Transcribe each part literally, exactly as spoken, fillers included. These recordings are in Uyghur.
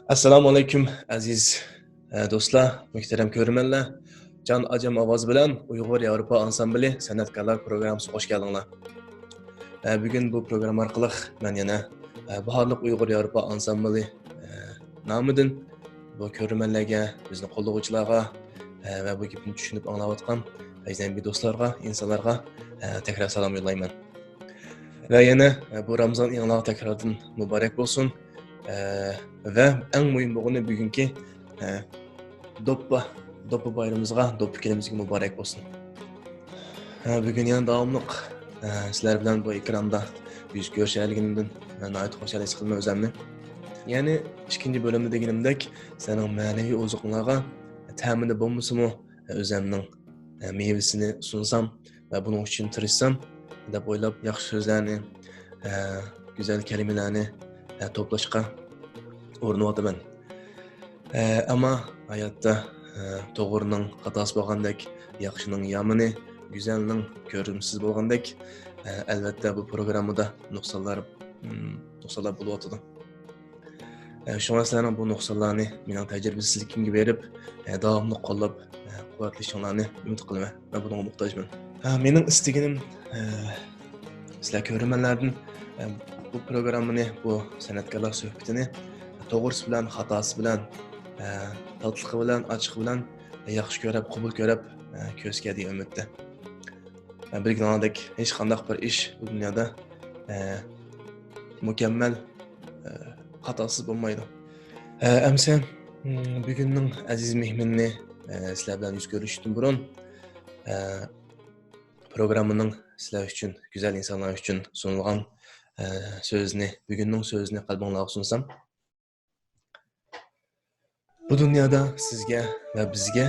ئەسسالامۇ ئەلەيكۇم، ئەزىز، ئە، دوستلار، مۆھتەرەم كۆرۈرمەنلەر. جان ئاجام ئاۋازى بىلەن ئۇيغۇر ياۋروپا ئانسامبىلى سەنئەتكارلار پروگراممىسىغا خوش كەلدىڭلار. ئە، بۈگۈن بۇ پروگرامما ئارقىلىق مەن يەنە، ئە، باھارلىق ئۇيغۇر ياۋروپا ئانسامبىلى، ئە، نامىدىن بۇ كۆرۈرمەنلەرگە، بىزنى قوللىغۇچىلارغا، ئە، ۋە بۇ گېپىمنى چۈشىنىپ ئاڭلاۋاتقان ئەجنەبىي دوستلارغا، ئىنسانلارغا، ئە، تەكرار سالام يوللايمەن. ۋە يەنە، ئە، بۇ رامىزان ئېيىڭلارغا تەكراردىن مۇبارەك بولسۇن. ئە، ۋە ئەڭ مۇھىم بولغىنى بۈگۈنكى، ئە، دوپپا، دوپپا بايرىمىمىزغا، دوپپا كۈنىمىزگە مۇبارەك بولسۇن. ئە، بۈگۈن يەنە داۋاملىق، ئە، سىلەر بىلەن بۇ ئېكراندا يۈز كۆرۈشەلىگىنىمدىن، ئە، ناھايىتى خۇشال ھېس قىلىمەن ئۆزەمنى. يەنى ئىككىنچى بۆلۈمدە دېگىنىمدەك، سىلەرنىڭ مەنىۋى ئوزۇقۇڭلارغا تەمىنى بولمىسىمۇ، ئە، ئۆزەمنىڭ، ئە، مېۋىسىنى سۇنسام ۋە بۇنىڭ ئۈچۈن تىرىشسام دەپ ئويلاپ، ياخشى سۆزلەرنى، ئە، گۈزەل كەلىمىلەرنى، ئە، توپلاشقا ئۇرۇنۇۋاتىمەن. ئە، ئەمما ھاياتتا، ئە، توغرىنىڭ خاتاسى بولغاندەك، ياخشىنىڭ يامىنى، گۈزەلنىڭ كۆرۈمسىز بولغاندەك، ئە، ئەلۋەتتە بۇ پروگراممىدا نۇقسانلار، ئىم، نۇقسانلار بولۇۋاتىدۇ. ئە، شۇڭا سىلەرنىڭ بۇ نۇقسانلارنى مېنىڭ تەجرىبىسىزلىكىمگە بېرىپ، ئە، داۋاملىق قوللاپ، ئە، قۇۋۋەتلىشىڭلارنى ئۈمىد قىلىمەن. مەن بۇنىڭغا موھتاجمەن. ئە، مېنىڭ ئىستىگىنىم، ئە، سىلەر كۆرۈرمەنلەردىن، ئە، بۇ پروگراممىنى، بۇ سەنئەتكارلار سۆھبىتىنى توغرىسى بىلەن، خاتاسى بىلەن، ئە، تاتلىقى بىلەن، ئاچچىقى بىلەن، ئە، ياخشى كۆرۈپ، قوبۇل كۆرۈپ، ئە، كۆرسىكە دېگەن ئۈمىدتە. ئە، بىلگىنىڭلاردەك، ھېچقانداق بىر ئىش بۇ دۇنيادا، ئە، مۇكەممەل، ئە، خاتاسىز بولمايدۇ. ئە، ئەمسە، م، بۈگۈننىڭ ئەزىز مېھمىنىنى، ئە، سىلەر بىلەن يۈز كۆرۈشتىن بۇرۇن، ئە، پروگراممىنىڭ سىلەر ئۈچۈن، گۈزەل ئىنسانلار ئۈچۈن سۇنۇلغان، ئە، سۆزىنى، بۈگۈننىڭ سۆزىنى قەلبىڭلارغا سۇنسام. بۇ دۇنيادا سىزگە ۋە بىزگە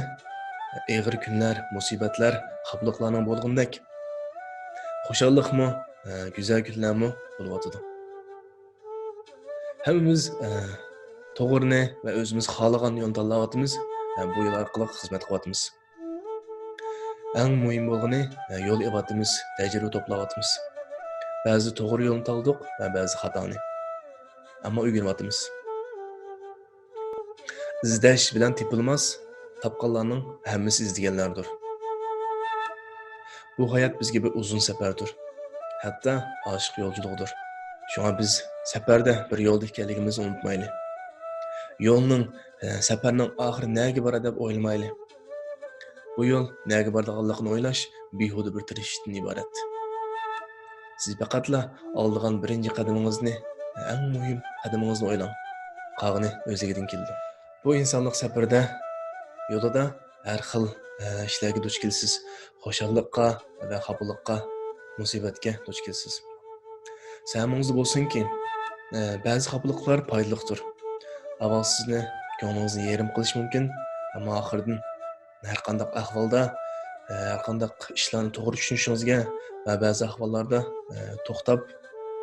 ئېغىر كۈنلەر، مۇسىبەتلەر، خاپىلىقلارنىڭ بولغىنىدەك، خۇشاللىقمۇ، ئە، گۈزەل كۈنلەرمۇ بولۇۋاتىدۇ. ھەممىمىز، ئە، توغرىنى ۋە ئۆزىمىز خالىغان يولنى تاللاۋاتىمىز ۋە بۇ يول ئارقىلىق خىزمەت قىلىۋاتىمىز. ئەڭ مۇھىم بولغىنى، يول ئېۋاتىمىز، تەجرىبە توپلاۋاتىمىز. بەزىدە توغرا يولنى تاللىدۇق ۋە بەزىدە خاتانى. ئەمما ئۆگىنىۋاتىمىز. ئىزدەش بىلەن تېپىلماس، تاپقانلارنىڭ ھەممىسى ئىزدىگەنلەردۇر. بۇ ھايات بىزگە بىر ئۇزۇن سەپەردۇر. ھەتتا ئاشىق يولچىلىقىدۇر. شۇڭا بىز سەپەردە بىر يولدا ئىكەنلىكىمىزنى ئۇنتۇمايلى. يولنىڭ، ئە، سەپەرنىڭ ئاخىرى نەگە بارار دەپ ئويلىمايلى. بۇ يول نەگە بارىدىغانلىقىنى ئويلاش بىھۇدە بىر تىرىشىشتىن ئىبارەت. سىز پەقەتلا ئالىدىغان بىرىنچى قەدىمىڭىزنى، ئەڭ مۇھىم قەدىمىڭىزنى ئويلاڭ. قالغىنى ئۆزلۈكىدىن كېلىدۇ. بۇ ئىنسانلىق سەپىرىدە، يولىدا ھەر خىل، ئە، ئىشلارغا دۇچ كېلىسىز. خۇشاللىققا ۋە خاپىلىققا، مۇسىبەتكە دۇچ كېلىسىز. سەمىڭىزدە بولسۇنكى، ئە، بەزى خاپىلىقلار پايدىلىقتۇر. ئاۋۋال سىزنى، كۆڭلىڭىزنى يېرىم قىلىشى مۇمكىن، ئەمما ئاخىرىدىن ھەر قانداق ئەھۋالدا، ئە، ھەر قانداق ئىشلارنى توغرا چۈشىنىشىڭىزگە ۋە بەزى ئەھۋاللاردا، ئە، توختاپ،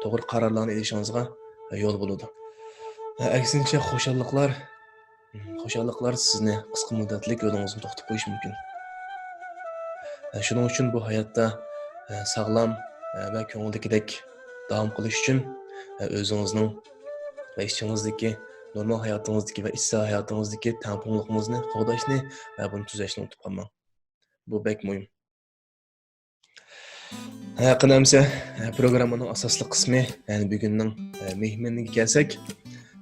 توغرا قارارلارنى ئېلىشىڭىزغا، ئە، يول بولىدۇ. ئە، ئەكسىنچە، خۇشاللىقلار، خۇشاللىقلار سىزنى قىسقا مۇددەتلىك يولىڭىزنى توختىتىپ قويۇشى مۇمكىن. ئە، شۇنىڭ ئۈچۈن بۇ ھاياتتا، ئە، ساغلام، ئە، ۋە كۆڭۈلدىكىدەك داۋام قىلىش ئۈچۈن، ئە، ئۆزىڭىزنىڭ ۋە ئىچىڭىزدىكى، نورمال ھاياتىڭىزدىكى ۋە ئىچسا ھاياتىڭىزدىكى تەڭپۇڭلۇقىڭىزنى قوغداشنى ۋە بۇنى تۈزەشنى ئۇنتۇپ قالماڭ. بۇ بەك مۇھىم. ھە، قېنى ئەمسە، ھە، پروگراممىنىڭ ئاساسلىق قىسمى، يەنى بۈگۈننىڭ، ھە، مېھمىنىگە كەلسەك،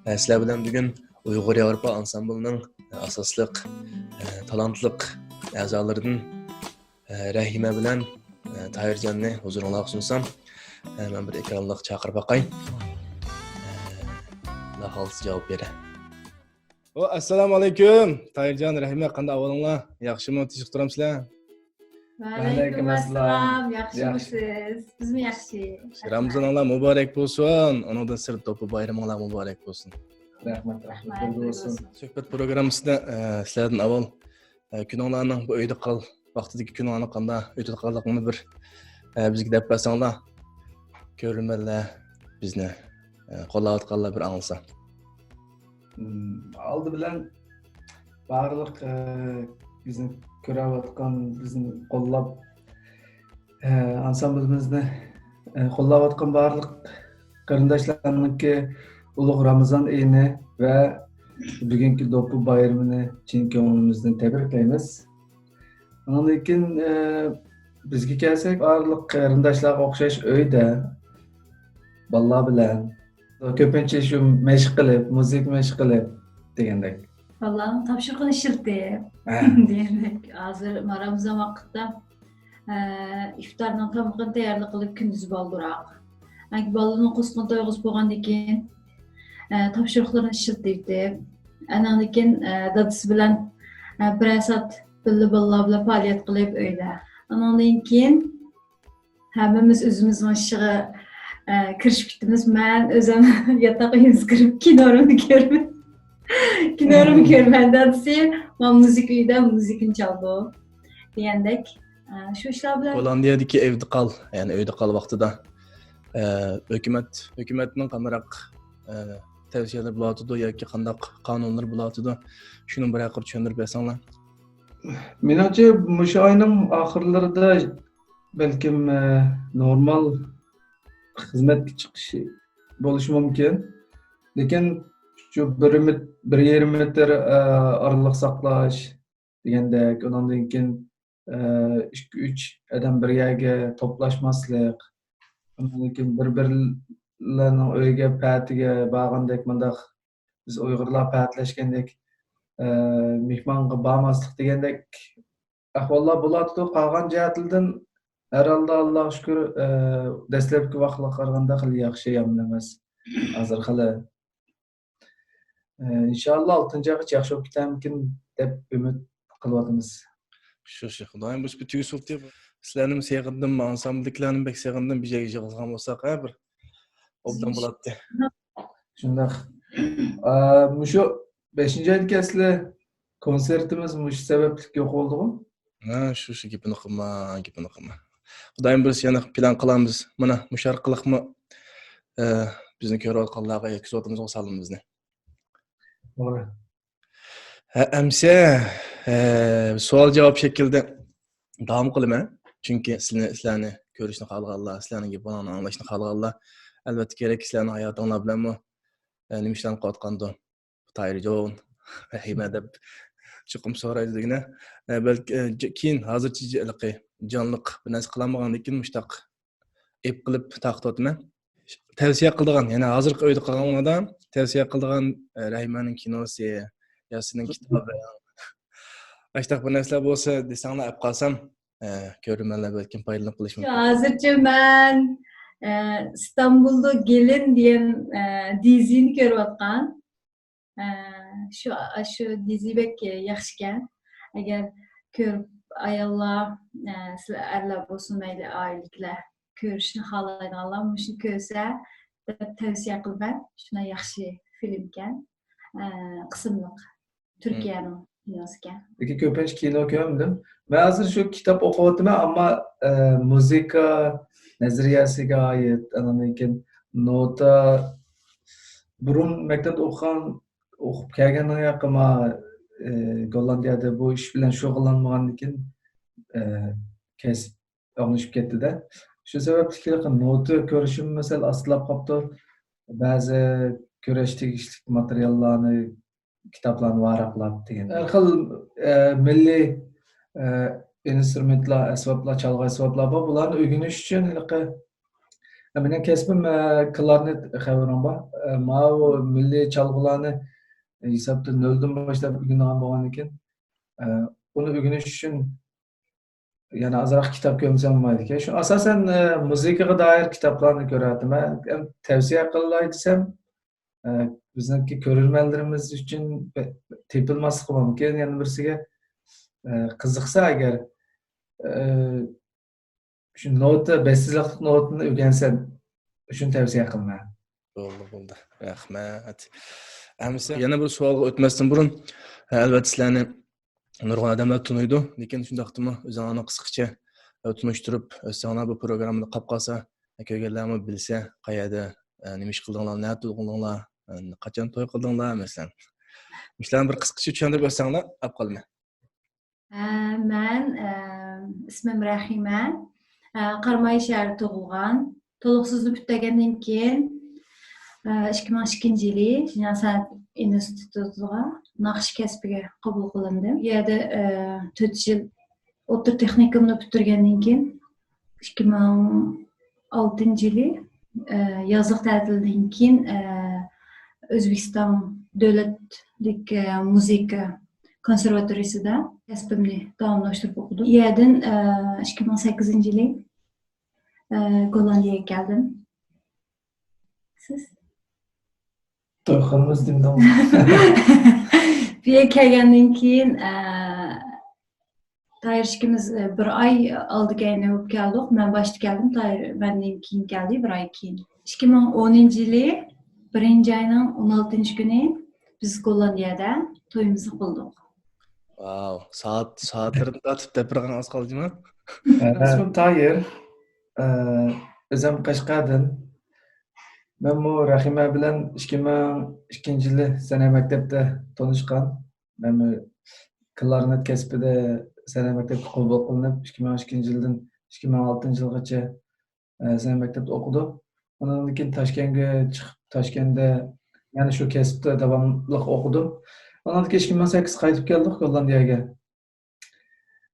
ھە، سىلەر بىلەن بۈگۈن ئۇيغۇر ياۋروپا ئانسامبىلىنىڭ، ھە، ئاساسلىق، ھە، تالانتلىق ئەزالىرىدىن، ھە، رەھىمە بىلەن، ھە، تاھىرجاننى ھۇزۇرۇڭلارغا سۇنسام، ھە، مەن بىر ئېكرانلىق چاقىرىپ باقاي. ھە، خۇدا خالىسا جاۋاب بېرە. ئو، ئەسسالامۇ ئەلەيكۇم. تاھىرجان، رەھىمە، قانداق ئەھۋالىڭلار؟ ياخشىمۇ؟ تىنچلىق تۇرامسىلەر؟ ۋەئەلەيكۇم ئەسسالام. ياخشىمۇسىز؟ بىزمۇ ياخشى. رامىزانىڭلار مۇبارەك بولسۇن. ئۇنىڭدىن سىرت، دوپپا بايرىمىڭلار مۇبارەك بولسۇن. رەھمەت، رەھمەت. سۆھبەت پروگراممىسىدا، ئە، سىلەردىن ئاۋۋال، ئە، كۈنۈڭلارنىڭ، بۇ ئۆيدە قال ۋاقتىدىكى كۈنۈڭلارنى قانداق ئۆتۈۋاتقانلىقىڭنى بىر، ئە، بىزگە دەپ بەرسەڭلار، كۆرۈرمەنلەر، بىزنى، ئە، قوللاۋاتقانلار بىر ئاڭلىسا. مم، ئالدى بىلەن بارلىق، ئە، بىزنى كۆرۈۋاتقان، بىزنى قوللاپ، ئە، ئانسامبىلىمىزنى، ئە، قوللاۋاتقان بارلىق قېرىنداشلارنىڭكى ئۇلۇغ رامىزان ئېيىنى ۋە بۈگۈنكى دوپپا بايرىمىنى چىن كۆڭلىمىزدىن تەبرىكلەيمىز. ئۇنىڭدىن كېيىن، ئە، بىزگە كەلسەك، بارلىق قېرىنداشلارغا ئوخشاش ئۆيدە، بالىلار بىلەن، كۆپىنچە شۇ مەشىق قىلىپ، مۇزىكا مەشىق قىلىپ دېگەندەك. بالىلارنىڭ تاپشۇرۇقىنى ئىشلىتىپ ھە. دېگەندەك. ھازىر ما رامىزان ۋاقىتتا، ئە، ئىفتارنىڭ تامىقىنى تەييارلىق قىلىپ، كۈندۈزى بالدۇراق. ئەنكى بالىلارنىڭ قوسقىنى تويغۇزۇپ بولغاندىن كېيىن، ئە، تاپشۇرۇقلىرىنى ئىشلىتىۋېتىپ، ئانىڭدىن كېيىن، ئە، دادىسى بىلەن، ئە، بىرەر سائەت بىللە بالىلار بىلەن پائالىيەت قىلىپ ئۆيدە. ئانىڭدىن كېيىن ھەممىمىز ئۆزىمىزنىڭ ئىشىغا، ئە، كىرىشىپ كېتىمىز. مەن ئۆزۈم ياتاق ئۆيۈمگە كىرىپ كىنولىرىمنى كۆرىمەن. كىنولىرىمنى كۆرىمەن. دادىسى ما مۇزىكا ئۆيدە مۇزىكىنى چالىدۇ دېگەندەك. ئە، شۇ ئىشلار بىلەن. گوللاندىيەدىكى ئەۋدىقال، يەنى ئۆيدە قال ۋاقتىدا، ئە، ھۆكۈمەت، ھۆكۈمەتنىڭ قانداق، ئە، تەۋسىيەلىرى بولاتىدۇ ياكى قانداق قانۇنلىرى بولاتىدۇ؟ شۇنى بىر ھەققىدە چۈشەندۈرۈپ بەرسەڭلار. مېنىڭچە، مۇشۇ ئاينىڭ ئاخىرلىرىدا بەلكىم، ئە، نورمال خىزمەتكە چىقىشى بولۇشى مۇمكىن. لېكىن شۇ بىر مېت-، بىر يېرىم مېتىر، ئە، ئارىلىق ساقلاش دېگەندەك، ئۇنىڭدىن كېيىن، ئە، ئىككى، ئۈچ ئادەم بىر يەرگە توپلاشماسلىق، ئۇنىڭدىن كېيىن بىر-بىرلەرنىڭ ئۆيىگە، پەتىگە بارغاندەك، مۇنداق بىز ئۇيغۇرلار پەتىلەشكەندەك، ئە، مېھمانغا بارماسلىق دېگەندەك ئەھۋاللار بولاتىدۇ. قالغان جەھەتلىرىدىن ھەر ھالدا، ئاللاغا شۈكۈر، ئە، دەسلەپكى ۋاقىتلارغا قارىغاندا خېلى ياخشى، يامان ئەمەس. ھازىر خېلى، ئە، ئىنشاللا ئالتىنچى ئايغىچە ياخشى بولۇپ كېتەرمىكىن دەپ ئۈمىد قىلىۋاتىمىز. شۇ، شۇ. خۇدايىم بۇ سۈپىتى يۈسۈپتى. سىلەرنىمۇ سېغىندىم، ئانسامبىلدىكىلەرنىمۇ بەك سېغىندىم. بىر يەرگە يىغىلغان بولساق، ھە، بىر ئوبدان بولاتتى. شۇنداق. ئە، مۇشۇ بەشىنچى ئايدىكى ئەسلى كونسېرتىمىز مۇشۇ سەۋەبلىك يوق بولدىغۇ؟ ھە، شۇ، شۇ گېپىنى قىلما، گېپىنى قىلما. خۇدايىم بۇيرۇسا يەنە پىلان قىلارمىز. مانا، مۇشۇ ئارقىلىقمۇ، ئە، بىزنى كۆرۈۋاتقانلارغا يەتكۈزۈۋاتىمىزغۇ سالىمىمىزنى. توغرا. ھە، ئەمسە، ئە، سوئال-جاۋاب شەكلىدە داۋام قىلىمەن. چۈنكى سىلىنى، سىلەرنى كۆرۈشنى خالىغانلار، سىلەرنىڭ گېپىڭلارنى ئاڭلاشنى خالىغانلار، ئەلۋەتتە كېرەك، سىلەرنىڭ ھاياتىڭلار بىلەنمۇ، ئە، نېمە ئىشلار قىلىۋاتقاندۇ؟ تايىر جون، رەھىمە دەپ چوقۇم سورايدۇ دېگىنە. ئە، بەلكى، ئە، ج-، كېيىن ھازىرچە ج-، ھېلىقى جانلىق بىر نەرسە قىلالمىغاندىن كېيىن مۇشتاق ئېپ قىلىپ تارقىتىۋاتىمەن. تەۋسىيە قىلىدىغان، يەنى ھازىرقى ئۆيدە قالغانلاردا تەۋسىيە قىلىدىغان، ئە، رەھىمەنىڭ كىنوسى، ياسىننىڭ كىتابى، ئاشتاق بىر نەرسىلەر بولسا دېسەڭلار ئەپ قالسام، ئە، كۆرۈرمەنلەر بەلكىم پايدىلىنىپ قېلىشى مۇمكىن. ھازىرچە مەن، ئە، ئىستانبۇلدا گېلىن دېگەن، ئە، دىزىنى كۆرۈۋاتقان. ئە، شۇ، شۇ دىزى بەك ياخشىكەن. ئەگەر كۆرۈپ ئاياللار، ئە، سىلەر ئەرلەر بولسۇن مەيلى، ئائىلىدىكىلەر كۆرۈشنى خالايدىغانلار مۇشۇنى كۆرسە دەپ تەۋسىيە قىلىمەن. شۇنداق ياخشى فىلىمكەن. ئە، قىسىملىق. تۈركىيەنىڭ كىنوسىكەن. لېكىن كۆپىنچە كىنو كۆرمىدىم. مەن ھازىر شۇ كىتاب ئوقۇۋاتىمەن، ئەمما، ئە، مۇزىكا نەزەرىيەسىگە ئائىت، ئاندىن كېيىن نوتا، بۇرۇن مەكتەپتە ئوقۇغان، ئوقۇپ كەلگەندىن ياقى ما، ئە، گوللاندىيەدە بۇ ئىش بىلەن شۇغۇللانمىغاندىن كېيىن، ئە، كەسىپ ئاڭلىشىپ كەتتى-دە. شۇ سەۋەبلىك نوتا كۆرۈشۈم مەسىلەن ئاستىلاپ قاپتۇ. بەزى كۆرۈش تېگىشلىك ماتېرىياللارنى، كىتابلارنى ۋاراقلاپ دېگەن. ھەر خىل، ئە، مىللىي، ئە، ئىنسترۇمېنتلار، ئەسۋابلار، چالغۇ ئەسۋابلار بار. بۇلارنى ئۆگىنىش ئۈچۈن ھېلىقى، ئە، مېنىڭ كەسپىم، ئە، كلارنېت، خەۋىرىڭ بار. ئە، ماۋۇ مىللىي چالغۇلارنى ھېسابتا نۆلدىن باشلاپ ئۆگىنىدىغان بولغاندىكىن، ئە، ئۇنى ئۆگىنىش ئۈچۈن يەنە ئازراق كىتاب كۆرمىسەم بولمايدىكەن. شۇ ئاساسەن، ئە، مۇزىكىغا دائىر كىتابلارنى كۆرەتتىم. مەن تەۋسىيە قىلاي دېسەم، ئە، بىزنىڭكى كۆرۈرمەنلىرىمىز ئۈچۈن بە-، تېپىلماسلىقى مۇمكىن. يەنە بىرسىگە، ئە، قىزىقسا ئەگەر، ئە، شۇ نوتا، بەستسىزلىق نوتىنى ئۆگەنسەم، شۇنى تەۋسىيە قىلىمەن. بولدى، بولدى. رەھمەت. ئەمىسە يەنە بىر سوئالغا ئۆتمەستىن بۇرۇن، ئەلۋەتتە سىلەرنى نۇرغۇن ئادەملەر تونۇيدۇ، لېكىن شۇنداقتىمۇ ئۆزۈڭلارنى قىسقىچە تونۇشتۇرۇپ ئۆتسەڭلار، بۇ پروگراممىدا قاپ قالسا، كۆرگەنلەرمۇ بىلسە، قەيەردە، نېمە ئىش قىلدىڭلار، نەدە تۇغۇلدۇڭلار، قاچان توي قىلدىڭلار، مەسىلەن. مۇشۇلارنى بىر قىسقىچە چۈشەندۈرۈپ ئۆتسەڭلار، ئاپ قالىمەن. ئە، مەن، ئە، ئىسمىم رەھىمە. ئە، قاراماي شەھىرىدە تۇغۇلغان. تولۇقسىزنى پۈتتۈرگەندىن كېيىن، ئىككى مىڭ ئىككىنچى يىلى شىنجاڭ سەنئەت ئىنستىتۇتىغا ناخشا كەسپىگە قوبۇل قىلىندىم. بۇ يەردە، ئە، تۆت يىل ئوتتۇرا تېخنىكومنى پۈتتۈرگەندىن كېيىن، ئىككى مىڭ ئالتىنچى يىلى، ئە، يازلىق تەتىلدىن كېيىن، ئە، ئۆزبېكىستان دۆلەتلىك، ئە، مۇزىكا كونسېرۋاتورىيىسىدا كەسپىمنى داۋاملاشتۇرۇپ ئوقۇدۇم. ئۇ يەردىن، ئە، ئىككى مىڭ سەككىزىنچى يىلى، ئە، گوللاندىيەگە كەلدىم. سىز؟ توي خانىمىز دېمىدىڭىز. بۇ يەرگە كەلگەندىن كېيىن، ئە، تايىر ئىككىمىز، ئە، بىر ئاي ئالدى كەينى بولۇپ كەلدۇق. مەن باشتا كەلدىم، تايىر مەندىن كېيىن كەلدى، بىر ئاي كېيىن. ئىككى مىڭ ئونىنچى يىلى بىرىنچى ئاينىڭ ئون ئالتىنچى كۈنى بىز گوللاندىيەدە تويىمىزنى قىلدۇق. ۋاۋ، سائەت، سائەتلىرىدىن تارتىپ دەپ بېرىڭ، ئاز قالدىمۇ؟ ئىسمىم تايىر. ئە، ئۆزۈم قەشقەردىن. مەنمۇ رەھىمە بىلەن ئىككى مىڭ ئىككىنچى يىلى سەنئەت مەكتەپتە تونۇشقان. مەنمۇ كلارنېت كەسپىدە سەنئەت مەكتەپكە قوبۇل قىلىنىپ، ئىككى مىڭ ئىككىنچى يىلدىن ئىككى مىڭ ئالتىنچى يىلغىچە، ئە، سەنئەت مەكتەپتە ئوقۇدۇم. ئۇنىڭدىن كېيىن تاشكەنتكە چىقىپ، تاشكەنتتە يەنە شۇ كەسىپتە داۋاملىق ئوقۇدۇم. ئۇنىڭدىن كېيىن ئىككى مىڭ سەككىز قايتىپ كەلدۇق گوللاندىيەگە.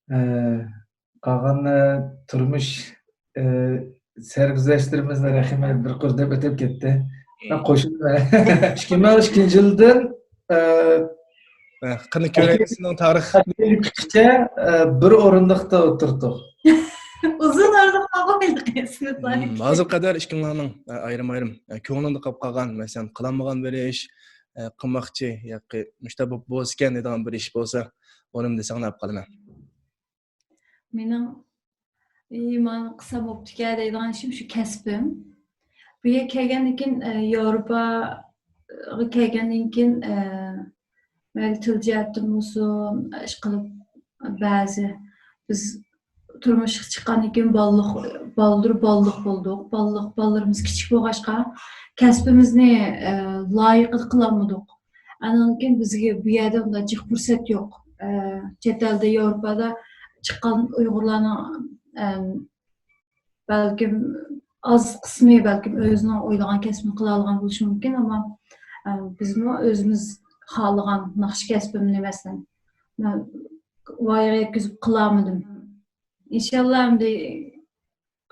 ئە، قالغان، ئە، تۇرمۇش، ئە، سەرگۈزەشتلىرىمىزنى رەھىمە بىر قۇر دەپ ئۆتۈپ كەتتى. مەن قوشۇلماي. ئىككى مىڭ ئىككىنچى يىلدىن، ئە، ھە، قېنى كۆرەيلى سېنىڭ تارىخ. ئە، بىر ئورۇندۇقتا ئولتۇردۇق. ئۇزۇن ئورۇندۇقتا قالغان ئىدۇق. ھازىر قەدەر ئىككىڭلارنىڭ، ئە، ئايرىم-ئايرىم، ئە، كۆڭلۈڭدە قاپ قالغان، مەسىلەن، قىلالمىغان بىر ئىش، ئە، قىلماقچى ياكى مۇشۇنداق بولسىكەن دەيدىغان بىر ئىش بولسا، ئۇنىمۇ دېسەڭلار ئاپ قالىمەن. مېنىڭ، ئى، مانا قىلسام بوپتىكەن دەيدىغان ئىشىم شۇ كەسپىم. بۇ يەرگە كەلگەندىن كېيىن، ئە، ياۋروپاغا كەلگەندىن كېيىن، ئە، مەيلى تىل جەھەتتىن بولسۇن، ئىشقىلىپ بەزى بىز تۇرمۇشقا چىققاندىن كېيىن بالىلىق، بالدۇر بالىلىق بولدۇق. بالىلىق، بالىلىرىمىز كىچىك بولغاچقا كەسپىمىزنى، ئە، لايىقىدا قىلالمىدۇق. ئاندىن كېيىن بىزگە بۇ يەردە ئۇنداق جىق پۇرسەت يوق. ئە، چەت ئەلدە، ياۋروپادا چىققان ئۇيغۇرلارنىڭ، ئەم، بەلكىم ئاز قىسمى بەلكىم ئۆزىنىڭ ئويلىغان كەسپىنى قىلالىغان بولۇشى مۇمكىن، ئەمما، ئەم، بىزمۇ ئۆزىمىز خالىغان ناخشا كەسپىمنى، مەسىلەن، مەن ۋايىغا يەتكۈزۈپ قىلالمىدىم. ئىنشاللا ئەمدى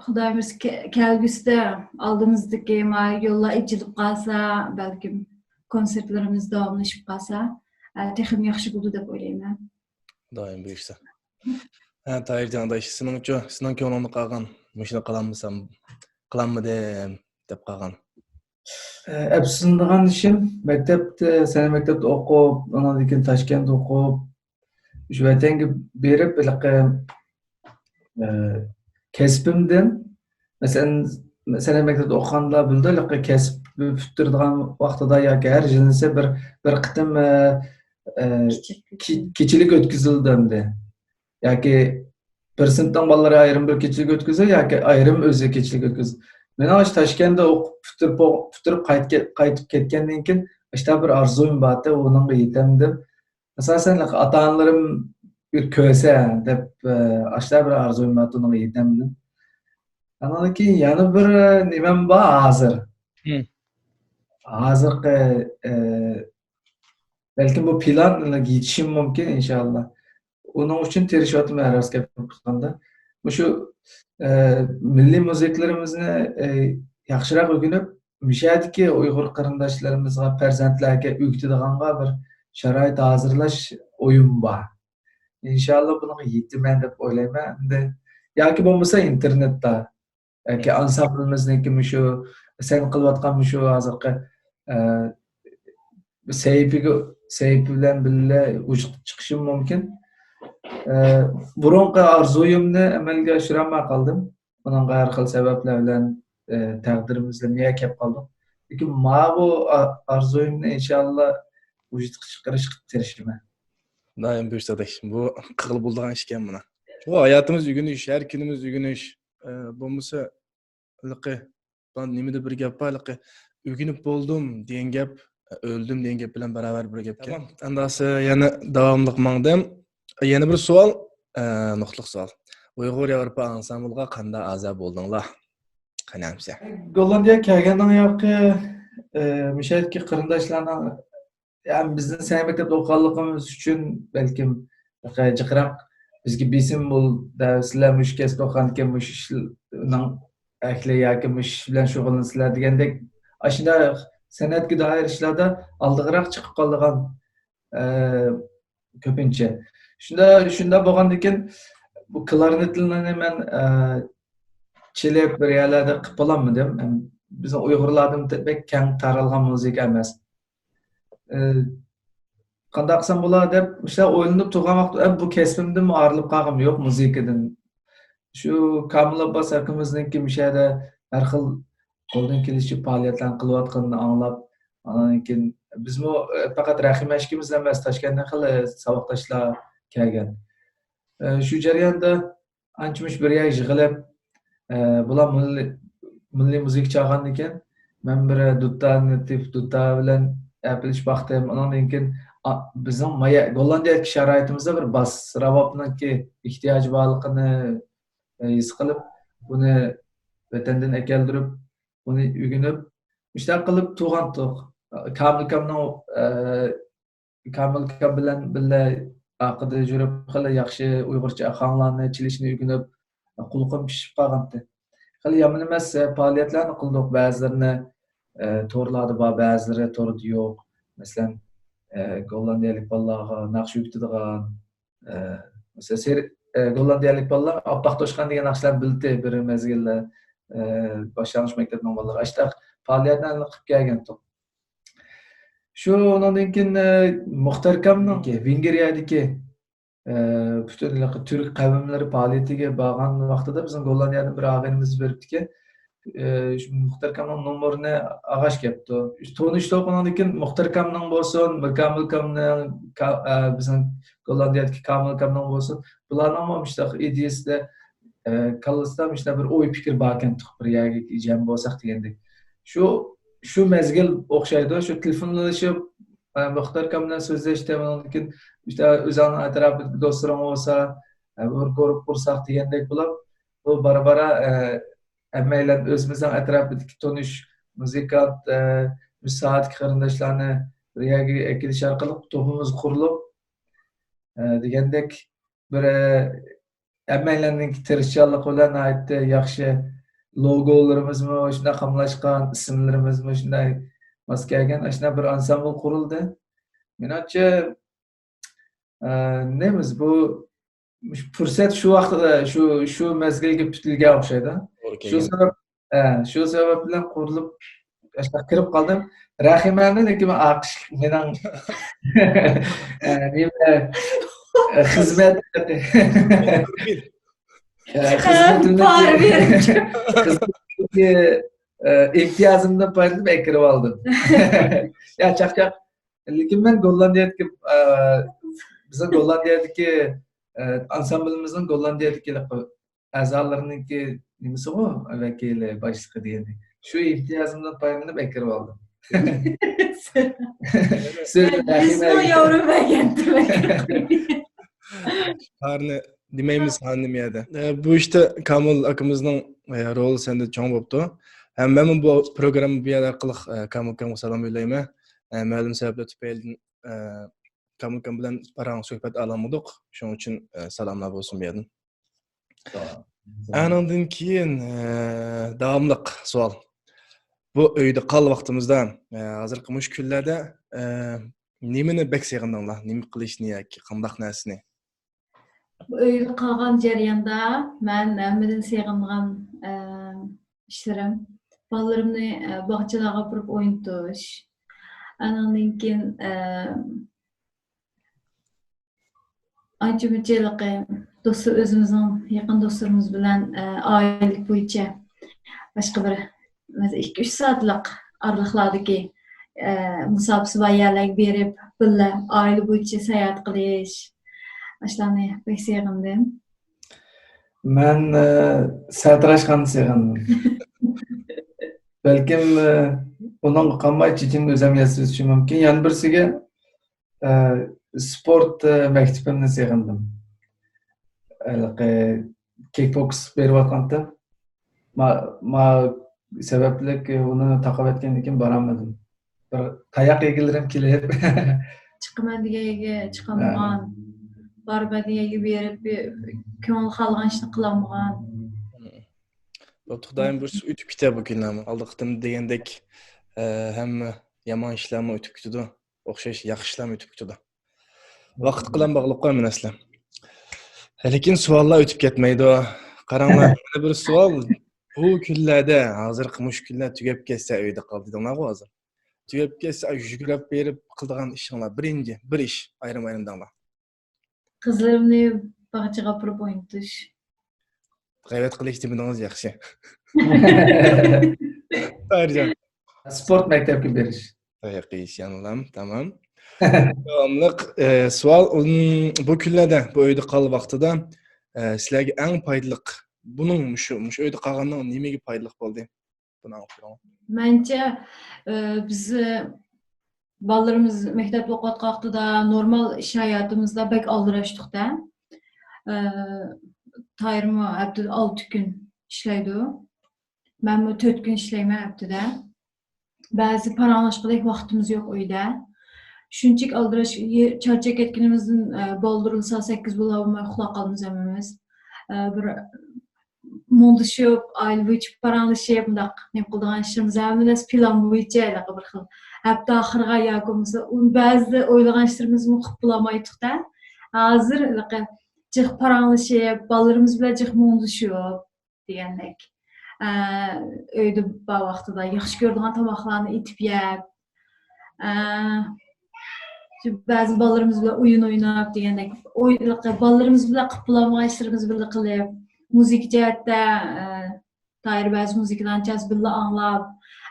خۇدايىم بۇيرۇسا كە-، كەلگۈسىدە ئالدىمىزدىكى ما يوللار ئېچىلىپ قالسا، بەلكىم كونسېرتلىرىمىز داۋاملىشىپ قالسا، ئە، تېخىمۇ ياخشى بولىدۇ دەپ ئويلايمەن. خۇدايىم بۇيرۇسا. ھە، تاھىرجان ئاداش، سېنىڭچۇ، سېنىڭ كۆڭلۈڭدە قالغان، مۇشۇنى قىلالمىسام، قىلالمىدىم دەپ قالغان؟ ئە، ئەپسۇسلىنىدىغان ئىشىم، مەكتەپتە، سەنئەت مەكتەپتە ئوقۇپ، ئۇنىڭدىن كېيىن تاشكەنتتە ئوقۇپ، شۇ ۋەتەنگە بېرىپ، ھېلىقى، ئە، كەسپىمدىن، مەسىلەن، سەنئەت مەكتەپتە ئوقۇغاندا بىلدى، ھېلىقى كەسىپ پۈتتۈرىدىغان ۋاقتىدا ياكى ھەر يىلىسى بىر، بىر قېتىم، ئە، ئە، كېچىلىك. كې-، كېچىلىك ئۆتكۈزۈلدى ئەمدى. ياكى بىر سىنىپنىڭ بالىلىرى ئايرىم بىر كېچىلىك ئۆتكۈزدى ياكى ئايرىم ئۆزى كېچىلىك ئۆتكۈزدى. مېنىڭ ئاشۇ تاشكەنتتە ئوقۇپ پۈتتۈرۈپ، پۈتتۈرۈپ قايتىپ كەت-، قايتىپ كەتكەندىن كېيىن، ئاشۇنداق بىر ئارزۇيۇم بارتى، ئۇنىڭغا يېتەمدىم. ئاساسەن، ئاتا-ئانىلىرىم بىر كۆرسە دەپ، ئە، ئاشۇنداق بىر ئارزۇيۇم بارتى، ئۇنىڭغا يېتەمدىم. ئاندىن كېيىن يەنە بىر، ئە، نېمەم بار ھازىر. ھازىرقى، ئە، بەلكىم بۇ پىلان يېتىشىمۇ مۇمكىن، ئىنشاللا. ئۇنىڭ ئۈچۈن تىرىشىۋاتىمەن، راست گەپ قىلغاندا. مۇشۇ، ئە، مىللىي مۇزىكىلىرىمىزنى، ئە، ياخشىراق ئۆگىنىپ، مۇشۇ يەردىكى ئۇيغۇر قېرىنداشلىرىمىزغا، پەرزەنتلەرگە ئۆگىتىدىغانغا بىر شارائىت ھازىرلاش ئويۇم بار. ئىنشاللا بۇنىڭغا يېتىمەن دەپ ئويلايمەن. ئەمدى ياكى بولمىسا ئىنتېرنېتتا ياكى ئانسامبلىمىزنىڭكى مۇشۇ سەن قىلىۋاتقان مۇشۇ ھازىرقى، ئە، سەھىپىگە، سەھىپە بىلەن بىللە ۋۇجۇدقا چىقىشىم مۇمكىن. ئە، بۇرۇنقى ئارزۇيۇمنى ئەمەلگە ئاشۇرالماي قالدىم. ئۇنىڭغا ھەر خىل سەۋەبلەر بىلەن، ئە، تەقدىرىمىز بىلەن بۇ يەرگە كەپ قالدۇق. لېكىن ماۋۇ ئا-، ئارزۇيۇمنى ئىنشاللا ۋۇجۇدقا چىقىرىشقا تىرىشىمەن. دائىم بۇيرۇسا ئاداش، بۇ قىلغىلى بولىدىغان ئىشكەن مانا. شۇ ھاياتىمىز ئۆگىنىش، ھەر كۈنىمىز ئۆگىنىش. ئە، بولمىسا ھېلىقى، نېمىدە بىر گەپ بار، ھېلىقى، «ئۆگىنىپ بولدۇم» دېگەن گەپ، «ئۆلدۈم» دېگەن گەپ بىلەن باراۋەر بىر گەپكەن. تامام. ئەمدى يەنە داۋاملىق ماڭدىم. يەنە بىر سوئال، ئە، نۇقتىلىق سوئال. ئۇيغۇر ياۋروپا ئانسامبلىغا قانداق ئەزا بولدۇڭلار؟ قېنى ئەمسە. گوللاندىيە كەلگەندىن ياقى ئى، مۇشۇ يەردىكى قېرىنداشلارنىڭ، يەنى بىزنىڭ سەنئەت مەكتەپتە ئوقۇغانلىقىمىز ئۈچۈن بەلكىم جىقراق بىزگە بېسىم بولدى، سىلەر مۇشۇ كەسىپتە ئوقۇغانىكەن، مۇشۇ ئىشنىڭ ئەھلى ياكى مۇشۇ ئىش بىلەن شۇغۇللىنىسىلەر دېگەندەك، ئاشۇنداق سەنئەتكە دائىر ئىشلاردا ئالدىراق چىقىپ قالىدىغان، ئى، كۆپىنچە. شۇندا، شۇنداق بولغاندىكىن، بۇ كلارنېتلارنى مەن، ئە، چېلىپ بىر يەرلەردە قىلىپ بولالمىدىم. بىزنىڭ ئۇيغۇرلاردا بەك كەڭ تارالغان مۇزىكا ئەمەس. ئە، قانداق قىلسام بولا دەپ، مۇشۇنداق ئويلىنىپ تۇرغان ۋاقىتتا، ئە، بۇ كەسپىمدىنمۇ ئايرىلىپ قالغىنىم يوق مۇزىكىدىن. شۇ كامىل ئابباس ئاكىمىزنىڭكى مۇشۇ يەردە ھەر خىل قولدىن كېلىشىچە پائالىيەتلەرنى قىلىۋاتقىنىنى ئاڭلاپ، ئاندىن كېيىن بىزمۇ، ئە، پەقەت رەھىمە ئىككىمىز ئەمەس، تاشكەنتتىن خېلى ساۋاقداشلار كەلگەن. ئە، شۇ جەرياندا ئانچە-مۇنچە بىر يەرگە يىغىلىپ، ئە، بۇلار مىللىي، مىللىي مۇزىكا چالغاندىكىن، مەن بىر دۇتارنى تېپىپ، دۇتار بىلەن ئەپلىشىپ باقتىم. ئۇنىڭدىن كېيىن، ئا، بىزنىڭ مايا-، گوللاندىيەدىكى شارائىتىمىزدا بىر باس راۋابنىڭكى ئېھتىياجى بارلىقىنى، ئە، ھېس قىلىپ، بۇنى ۋەتەندىن ئەكەلدۈرۈپ، ئۇنى ئۆگىنىپ، مۇشۇنداق قىلىپ تۇرغانتۇق. كامىلكامنىڭ، ئە، كامىلكام بىلەن بىللە ئارقىدا يۈرۈپ، خېلى ياخشى ئۇيغۇرچە ئاھاڭلارنى چېلىشنى ئۆگىنىپ، قۇلىقىم پىشىپ قالغانتى. خېلى يامان ئەمەس، ئە، پائالىيەتلەرنى قىلدۇق. بەزىلىرىنى، ئە، تورلاردا بار، بەزىلىرى توردا يوق. مەسىلەن، ئە، گوللاندىيەلىك بالىلارغا ناخشا ئۆگىتىدىغان، ئە، مەسىلەن، سېرى-، ئە، گوللاندىيەلىك بالىلار ئاپئاق توشقان دېگەن ناخشىلارنى بىلدى بىر مەزگىلدە، ئە، باشلانغۇچ مەكتەپنىڭ بالىلىرى. ئاشۇنداق پائالىيەتلەرنى قىلىپ كەلگەنتۇق. شۇ ئۇنىڭدىن كېيىن، ئە، مۇختەر ئاكامنىڭكى، ۋېنگرىيەدىكى، ئە، پۈتۈن ھېلىقى تۈرك قەۋملىرى پائالىيىتىگە بارغان ۋاقتىدا بىزنىڭ گوللاندىيەدىن بىر ئاغىنىمىز بېرىپتىكەن. ئى، شۇ مۇختەر ئاكامنىڭ نومۇرىنى ئالغاچ كەپتۇ. تونۇشتۇق، ئۇنىڭدىن كېيىن مۇختەر ئاكامنىڭ بولسۇن، مىركامىل ئاكامنىڭ، كا-، ئە، بىزنىڭ گوللاندىيەدىكى كامىل ئاكامنىڭ بولسۇن، بۇلارنىڭمۇ مۇشۇنداق ئىدىيىسىدە، ئە، كاللىسىدا مۇشۇنداق بىر ئوي پىكىر باركەن، بىر يەرگە جەم بولساق دېگەندەك. شۇ، شۇ مەزگىل ئوخشايدۇ، شۇ تېلېفونلىشىپ، ئە، مۇختەر ئاكام بىلەن سۆزلەشتىم، ئۇنىڭدىن كېيىن مۇشۇنداق ئۆزۈڭنىڭ ئەتراپىدىكى دوستلىرىڭ بولسا، ئە، بىر گۇرۇپپا قۇرساق دېگەندەك بولۇپ، بۇ بارا-بارا، ئە، ھەممەيلەن ئۆزىمىزنىڭ ئەتراپىدىكى تونۇش مۇزىكانت، ئە، مۇشۇ ساھەدىكى قېرىنداشلارنى بىر يەرگە ئەكېلىش ئارقىلىق توپىمىز قۇرۇلۇپ، ئە، دېگەندەك بىر، ئە، ھەممەيلەننىڭ تىرىشچانلىقى بىلەن ناھايىتى ياخشى لوگولىرىمىزمۇ شۇنداق قاملاشقان، ئىسىملىرىمىزمۇ شۇنداق ماس كەلگەن، ئاشۇنداق بىر ئانسامبىل قۇرۇلدى. مېنىڭچە، ئە، نېمىز بۇ، مۇشۇ پۇرسەت شۇ ۋاقىتتا، شۇ، شۇ مەزگىلگە پۈتۈلگەن ئوخشايدۇ. توغرا شۇ كەلگەن. سەۋەب، ئە، شۇ سەۋەب بىلەن قۇرۇلۇپ، ئاشۇنداق كىرىپ قالدىم. رەھىمەنى لېكىن مەن ئاقىش مېنىڭ، ئە، نېمە، ئە، خىزمەت، ئە، خىزمىتىمدىكى، خىزمەتتىكى، ئە، ئىمتىيازىمدىن پايدىلىنىپ ئەكىرىپ ئالدىم. يا، چاقچاق. لېكىن مەن گوللاندىيەدىكى، ئە، بىزنىڭ گوللاندىيەدىكى، ئە، ئانسامبىلىمىزنىڭ گوللاندىيەدىكى ئەزالىرىنىڭكى نېمىسىغۇ، ۋەكىلى، باشلىقى دېگەندەك. شۇ ئىمتىيازىمدىن پايدىلىنىپ ئەكىرىپ ئالدىم. سۆز ياۋرۇپ بەرگەنتىم. قارنى دېمەيمىز، قارنى نېمە يەردە. ئە، بۇ ئىشتا كامىل ئاكىمىزنىڭ، ئە، رولى سەندە چوڭ بوپتۇ. ھەم مەنمۇ بۇ پروگرامما بۇ يەر ئارقىلىق، ئە، كامىل ئاكامغا سالام يوللايمەن. ئە، مەلۇم سەۋەبلەر تۈپەيلىدىن، ئە، كامىل ئاكام بىلەن پاراڭ سۆھبەت ئالالمىدۇق. شۇنىڭ ئۈچۈن، ئە، سالاملار بولسۇن بۇ يەردىن. ئانىڭدىن كېيىن، ئە، داۋاملىق سوئال. بۇ ئۆيدە قال ۋاقتىمىزدا، ئە، ھازىرقى مۇشۇ كۈنلەردە، ئە، نېمىنى بەك سېغىندىڭلار؟ نېمە قىلىشنى ياكى قانداق نەرسىنى؟ بۇ ئۆيدە قالغان جەرياندا مەن ھەممىدىن سېغىنغان، ئە، ئىشلىرىم، بالىلىرىمنى، ئە، باغچىلارغا ئاپىرىپ ئوينىتىش. ئانىڭدىن كېيىن، ئە، ئانچە مۇنچە ھېلىقى دوستلار، ئۆزىمىزنىڭ يېقىن دوستلىرىمىز بىلەن، ئە، ئائىلە بويىچە باشقا بىر، مەسىلەن، ئىككى، ئۈچ سائەتلىك ئارىلىقلاردىكى، ئە، مۇساپىسى بار يەرلەرگە بېرىپ، بىللە ئائىلە بويىچە ساياھەت قىلىش، ئاشۇلارنى بەك سېغىندىم. مەن، ئە، سەتراشخانىنى سېغىندىم. بەلكىم، ئە، ئۇنىڭغا قالماي چېچىمنى ئۆزۈم ياسىۋېتىشىم مۇمكىن. يەنە بىرسىگە، ئە، سپورت، ئە، مەكتىپىمنى سېغىندىم. ھېلىقى كىكبوكس بېرىۋاتقانتىم. ما، ما سەۋەبلىك ئۇنى تاقىۋەتكەندىن كېيىن بارالمىدىم. بىر تاياق يېگۈلىرىم كېلىپ. چىقىمەن دېگەن يەرگە چىقالمىغان، بارىمەن دېگەن يەرگە بېرىپ، كۆڭۈل خالىغان ئىشنى قىلالمىغان. بوپتۇ، خۇدايىم بۇيرۇسا ئۆتۈپ كېتە بۇ كۈنلەرمۇ. ئالدى قېتىم دېگەندەك، ئە، ھەممە يامان ئىشلارمۇ ئۆتۈپ كېتىدۇ. ئوخشاش ياخشى ئىشلارمۇ ئۆتۈپ كېتىدۇ. ۋاقىت بىلەن باغلىق قوي مەسىلە. لېكىن سوئاللار ئۆتۈپ كەتمەيدۇ. قاراڭلار، يەنە بىر سوئال. بۇ كۈنلەردە، ھازىرقى مۇشۇ كۈنلەر تۈگەپ كەتسە ئۆيدە قال دېدىڭلارغۇ ھازىر. تۈگەپ كەتسە يۈگۈرۈپ بېرىپ قىلىدىغان ئىشىڭلار بىرىنچى، بىر ئىش ئايرىم-ئايرىم دەڭلار. قىزلىرىمنى باغچىغا ئاپىرىپ ئوينىتىش. غەيۋەت قىلىش دېمىدىڭىز، ياخشى. تاھىرجان. سپورت مەكتەپكە بېرىش. ياخشى، يانلام، تامام. داۋاملىق ئە، سوئال. ئۇم، بۇ كۈنلەردە بۇ ئۆيدە قالغان ۋاقتىدا ئە، سىلەرگە ئەڭ پايدىلىق، بۇنىڭ مۇشۇ مۇشۇ ئۆيدە قالغاننىڭ نېمىگە پايدىلىق بولدى؟ بۇنى ئاڭلىتىپ بېرىڭ. مەنچە ئە، بىز بالىلىرىمىز مەكتەپتە ئوقۇۋاتقان ۋاقتىدا نورمال ئىش ھاياتىمىزدا بەك ئالدىراشتۇق-دە. ئە، تاھىرمۇ ھەپتىدە ئالتە كۈن ئىشلەيدۇ. مەنمۇ تۆت كۈن ئىشلەيمەن ھەپتىدە. بەزى پاراڭلاشقۇدەك ۋاقتىمىز يوق ئۆيدە. شۇنچىلىك ئالدىراش، يە-، چارچاپ كەتكىنىمىزدىن، ئە، بالدۇرلا سائەت سەككىز بولالماي ئۇخلاپ قالىمىز ھەممىمىز. ئە، بىر مۇڭدىشىپ، ئائىلە بويىچە پاراڭلىشىپ، مۇنداق نېمە قىلىدىغان ئىشلىرىمىز ھەممە نەرسە پىلان بويىچە ھېلىقى بىر خىل. ھەپتە ئاخىرىغا ياكى بولمىسا ئۇ بەزىدە ئويلىغان ئىشلىرىمىزمۇ قىلىپ بولالمايتتۇق-دە. ھازىر ھېلىقى جىق پاراڭلىشىپ، بالىلىرىمىز بىلەن جىق مۇڭدىشىپ دېگەندەك. ئە، ئۆيدە بار ۋاقتىدا ياخشى كۆرىدىغان تاماقلارنى ئېتىپ يەپ، ئە، شۇ بەزى بالىلىرىمىز بىلەن ئويۇن ئويناپ دېگەندەك، ئوي-، بالىلىرىمىز بىلەن قىلىپ بولالمىغان ئىشلىرىمىزنى بىللە قىلىپ، مۇزىكا جەھەتتە، ئە، تاھىر بەزى مۇزىكىلارنى چالسا بىللە ئاڭلاپ،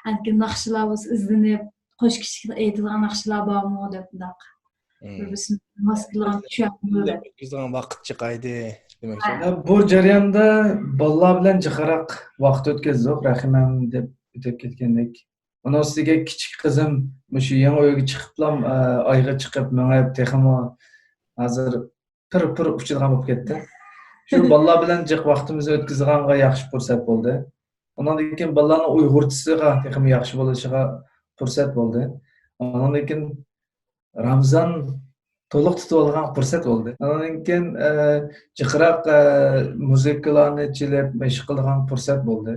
ئاندىن كېيىن ناخشىلار بولسا ئىزدىنىپ، قوش كىشىلىك ئېيتىدىغان ناخشىلار بارمۇ دەپ مۇنداق. بىر-بىرسىنى ماس كېلىدىغان چۈشەنمىدۇق. ئۆتكۈزىدىغان ۋاقىت جىق ئىدى دېمەكچى. ھە، بۇ جەرياندا بالىلار بىلەن جىقراق ۋاقىت ئۆتكۈزدۇق، رەھىمەم دەپ ئۆتۈپ كەتكەندەك. ئۇنىڭ ئۈستىگە كىچىك قىزىم مۇشۇ يېڭى ئۆيگە چىقىپلا، ئە، ئايغا چىقىپ مېڭىپ، تېخىمۇ ھازىر پىر-پىر ئۇچىدىغان بولۇپ كەتتى. شۇ بالىلار بىلەن جىق ۋاقتىمىزنى ئۆتكۈزىدىغانغا ياخشى پۇرسەت بولدى. ئۇنىڭدىن كېيىن بالىلارنىڭ ئۇيغۇرچىسىغا تېخىمۇ ياخشى بولۇشىغا پۇرسەت بولدى. ئۇنىڭدىن كېيىن رامزان تولۇق تۇتۇۋالغان پۇرسەت بولدى. ئاندىن كېيىن، ئە، جىقراق، ئە، مۇزىكىلارنى چېلىپ مەشىق قىلىدىغان پۇرسەت بولدى.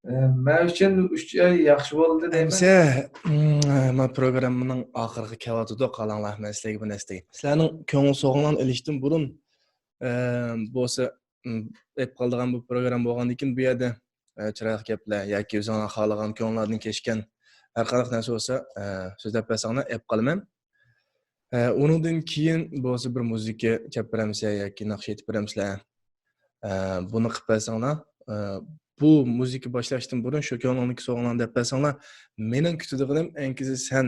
ئە، مەن ئۈچۈن ئۈچ ئاي ياخشى بولدى دەيمەن. ئەمسە، مم، ما پروگراممىنىڭ ئاخىرىغا كېلىۋاتىدۇ، قالاڭلار، مەن سىلەرگە بىر نەرسە دەي. سىلەرنىڭ كۆڭۈل سوغۇڭلارنى ئېلىشتىن بۇرۇن، ئە، بولسا، مم، ئېلىپ قالىدىغان بۇ پروگرامما بولغاندىن كېيىن بۇ يەردە، ئە، چىرايلىق گەپلەر ياكى ئۆزۈڭلار خالىغان كۆڭلىڭلاردىن كەچكەن ھەر قانداق نەرسە بولسا، ئە، سۆزلەپ بەرسەڭلار ئېلىپ قالىمەن. ئە، ئۇنىڭدىن كېيىن بولسا بىر مۇزىكا چېلىپ بېرەمسە ياكى ناخشا ئېيتىپ بېرەمسىلەر؟ ئە، بۇنى قىلىپ بەرسەڭلار، ئە، بۇ مۇزىكا باشلاشتىن بۇرۇن شۇ كۆڭلۈڭدىكى سوغۇڭلارنى دەپ بەرسەڭلار، مېنىڭ كۈتىدىغىنىم ئەنكىزى سەن،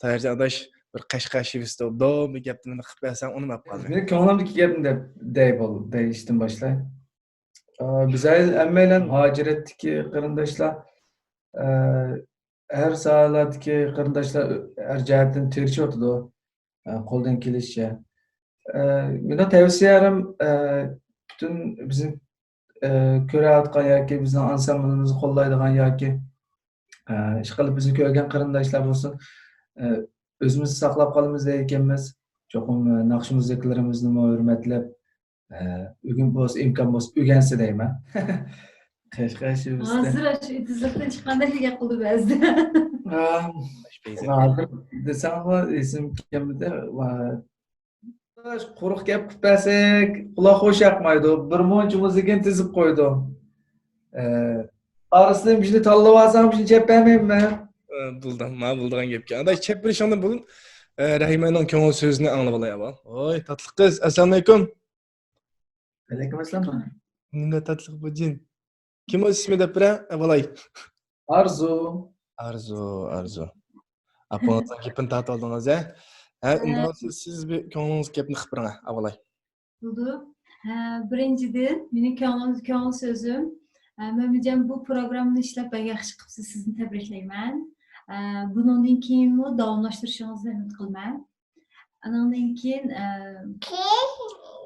تاھىرجان ئاداش، بىر قەشقەر شېۋىسىدا داۋاملىق گەپنى مېنى قىلىپ بەرسەڭ، ئۇنى ئېلىپ قالىمەن. مېنىڭ كۆڭلۈمدىكى گەپنى دەپ دەي بول، دەيىشتىن باشلاي. ئا، بىز ھەممەيلەن مۇھاجىرەتتىكى قېرىنداشلار، ئا، ھەر ساھەلەردىكى قېرىنداشلار ھەر جەھەتتىن تىرىشىۋاتىدۇ، ئا، قولدىن كېلىشىچە. ئا، مېنىڭ تەۋسىيەم، ئا، پۈتۈن بىزنى، ئا، كۆرۈۋاتقان ياكى بىزنىڭ ئانسامبىلىمىزنى قوللايدىغان ياكى ئە، ئىشقىلىپ بىزنى كۆرگەن قېرىنداشلار بولسۇن، ئە، ئۆزىمىزنى ساقلاپ قالىمىز دەيدىكەنمىز. چوقۇم، ئە، ناخشا مۇزىكىلىرىمىزنىمۇ ھۆرمەتلەپ، ئە، ئۆگىن-، بولسا ئىمكان بولسا ئۆگەنسە دەيمەن. قەشقەر شېۋىسىدە. ھازىر ئاشۇ ئېتىزلىقتىن چىققاندەك گەپ قىلدى بەزىدە. ئا، ھازىر دېسەڭلار ئېسىم كەلمىدى. ۋا-، قۇرۇق گەپ قىلىپ بەرسەك، قۇلاق خۇش ياقمايدۇ. بىر مۇنچە مۇزىكىنى تىزىپ قويدۇم. ئە، ئارىسىدىن بىرنى تاللىۋالساڭ، بىرنى چەپ بەرمەيمەن. ئە، بولدى، مانا بولىدىغان گەپكەن. ئانداق چەپ بېرىشىڭدىن بۇرۇن، ئە، رەھىمەنىڭ كۆڭۈل سۆزىنى ئاڭلىۋالاي ئاۋۋال. ۋاي، تاتلىق قىز، ئەسسالامۇئەلەيكۇم. ۋەئەلەيكۇم ئەسسالام. نېمە تاتلىق بۇ جىن؟ كىم ئۆز ئىسمى دەپ بېرە؟ ئاۋۋالاي. ئارزۇ. ئارزۇ، ئارزۇ. ئاپىڭىزنىڭ گېپىنى تارتىۋالدىڭىز، ھە؟ ھە، ھە. ئۇنداق سىز، سىز بىر كۆڭلىڭىزدىكى گەپنى قىلىپ بېرىڭ، ئاۋۋالاي. بولدى. ھە، بىرىنچىدىن، مېنىڭ كۆڭلۈم، كۆڭۈل سۆزۈم، ھە، مۆمىنجان، بۇ پروگراممىنى ئىشلەپ بەك ياخشى قىپسىز، سىزنى تەبرىكلەيمەن. ھە، بۇنىڭدىن كېيىنمۇ داۋاملاشتۇرۇشىڭىزنى ئۈمىد قىلىمەن. ئانىڭدىن كېيىن، ئە،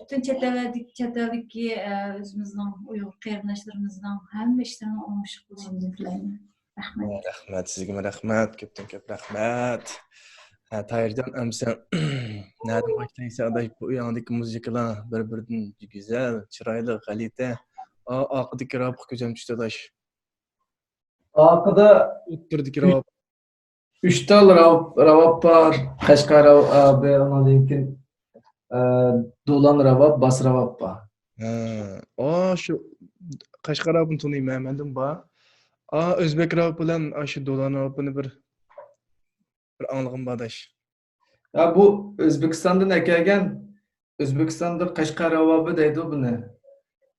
پۈتۈن چەت ئەللەردىكى، چەت ئەلدىكى، ئە، ئۆزىمىزنىڭ ئۇيغۇر قېرىنداشلىرىمىزنىڭ ھەممە ئىشلىرىنىڭ ئوڭۇشلۇقىنى تىلەيمەن. رەھمەت. رەھمەت، سىزگىمۇ رەھمەت، كۆپتىن كۆپ رەھمەت. ھە، تاھىرجان، ئەمسە نەدىن باشلايسەن، ئاداش؟ بۇ ياڭدىكى مۇزىكىلار بىر-بىرىدىن گۈزەل، چىرايلىق، غەلىتە. ئا، ئارقىدىكى رابابقا كۆزۈم چۈشتى، ئاداش. ئارقىدا ئوتتۇرىدىكى ئۈچ، راباب. ئۈچ تال راباب، راباب بار. قەشقەر رابابى، ئۇنىڭدىن كېيىن، ئە، دولان راباب، باس راباب بار. ھە، ئا، شۇ قەشقەر رابابىنى تونۇيمەن، مەندىن بار. ئا، ئۆزبەك راباب بىلەن، ئا، شۇ دولان رابابىنى بىر، بىر ئاڭلىغۇم بار، ئاداش. يا، بۇ ئۆزبېكىستاندىن ئەكەلگەن، ئۆزبېكىستاندا قەشقەر راۋابى دەيدۇ بۇنى.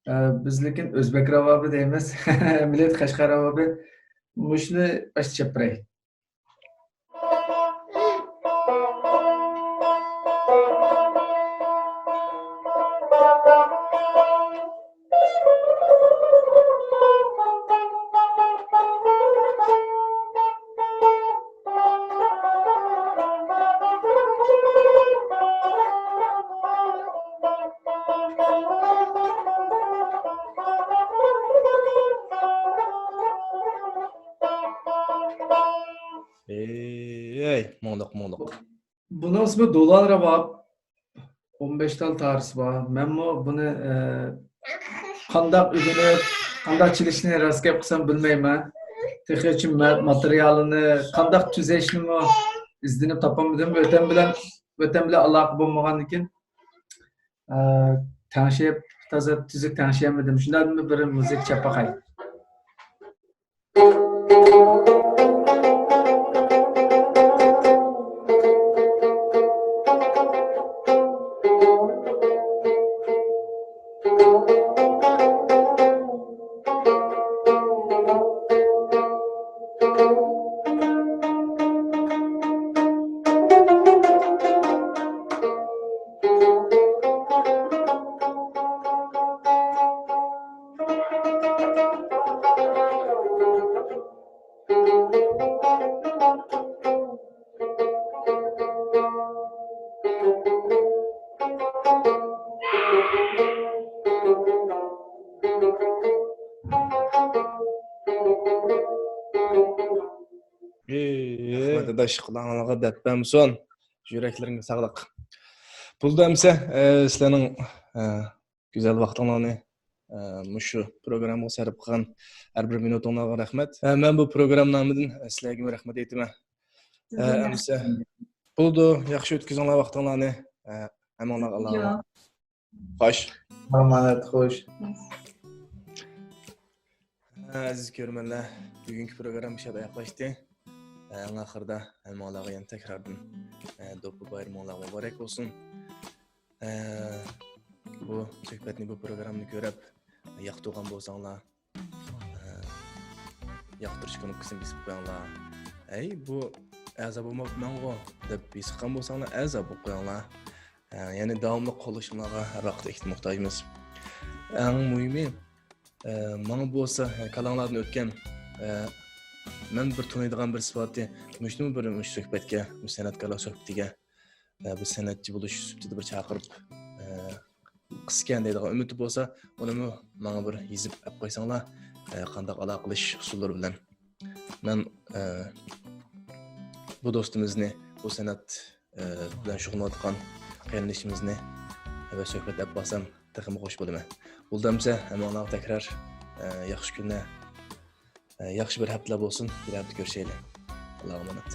ئە، بىز لېكىن ئۆزبەك راۋابى دەيمىز. ئەمەلىيەتتە قەشقەر راۋابى. مۇشۇنى ئاشۇ چېلىپ بېرەي. ئەي، ئەي، مۇڭلۇق، مۇڭلۇق. بۇنىڭ ئىسمى دولان راۋاب. ئون بەش تال تارىسى بار. مەنمۇ بۇنى، ئە، قانداق ئۆگىنىپ، قانداق چېلىشنى راست گەپ قىلسام بىلمەيمەن. تېخىچە مە-، ماتېرىيالىنى قانداق تۈزەشنىمۇ ئىزدىنىپ تاپالمىدىم. ۋەتەن بىلەن، ۋەتەن بىلەن ئالاقە بولمىغاندىكىن، ئە، تەڭشەپ، تازا تۈزۈك تەڭشىيەلمىدىم. شۇنداقتىمۇ بىر مۇزىكا چېلىپ باقاي. رەھمەت، ئاداش، قۇلاقلىرىڭلارغا دەرد بەرمىسۇن. يۈرەكلىرىڭگە ساغلىق. بولدى ئەمسە، ئە، سىلەرنىڭ، ئە، گۈزەل ۋاقتىڭلارنى، ئە، مۇشۇ پروگراممىغا سەرپ قىلغان ھەر بىر مىنۇتۇڭلارغا رەھمەت. ئە، مەن بۇ پروگرامما نامىدىن، ئە، سىلەرگىمۇ رەھمەت ئېيتىمەن. ئە، ئەمسە، بولدى، ياخشى ئۆتكۈزۈڭلار ۋاقتىڭلارنى. ئە، ھەممىڭلارغا ئاللاھۇ ئامانەت. خوش. ئامانەت، خوش. ئەزىز كۆرۈرمەنلەر، بۈگۈنكى پروگرامما شۇ يەردە ئاياغلاشتى. ئەڭ ئاخىرىدا ھەممىڭلارغا يەنە تەكراردىن، ئە، دوپپا بايرىمىڭلار مۇبارەك بولسۇن. ئە، بۇ سۆھبەتنى، بۇ پروگراممىنى كۆرۈپ ياقتۇرغان بولساڭلار، ئە، ياقتۇرۇش كۇنۇپكىسىنى بېسىپ قويۇڭلار. ئەي، بۇ ئەزا بولماپتىمەنغۇ دەپ ھېس قىلغان بولساڭلار، ئەزا بولۇپ قويۇڭلار. ئە، يەنى داۋاملىق قوللىشىڭلارغا ھەر ۋاقىت ئېھتىياجلىق. ئەڭ مۇھىمى، ئە، ماڭا بولسا، ئە، كاللاڭلاردىن ئۆتكەن، ئە، مەن بىر تونۇيدىغان بىرسى بارتى، مۇشۇنىمۇ بىر، مۇشۇ سۆھبەتكە، مۇشۇ سەنئەتكارلار سۆھبىتىگە، ئە، بىر سەنئەتچى بولۇش سۈپىتىدە بىر چاقىرىپ، ئە، قىلسىكەن دەيدىغان ئۈمىدى بولسا، ئۇنىمۇ ماڭا بىر يېزىپ ئەپ قويساڭلار، ئە، قانداق ئالاقىلىشىش ئۇسۇللىرى بىلەن. مەن، ئە، بۇ دوستىمىزنى، بۇ سەنئەت، ئە، بىلەن شۇغۇللىنىۋاتقان قېرىندىشىمىزنى بىر سۆھبەت ئەپ بارسام، تېخىمۇ خوش بولىمەن. بولدى ئەمسە، ھەممىڭلارغا تەكرار، ئە، ياخشى كۈنلەر، ئە، ياخشى بىر ھەپتىلەر بولسۇن. كېلەر ھەپتە كۆرۈشەيلى. ئاللاغا ئامانەت.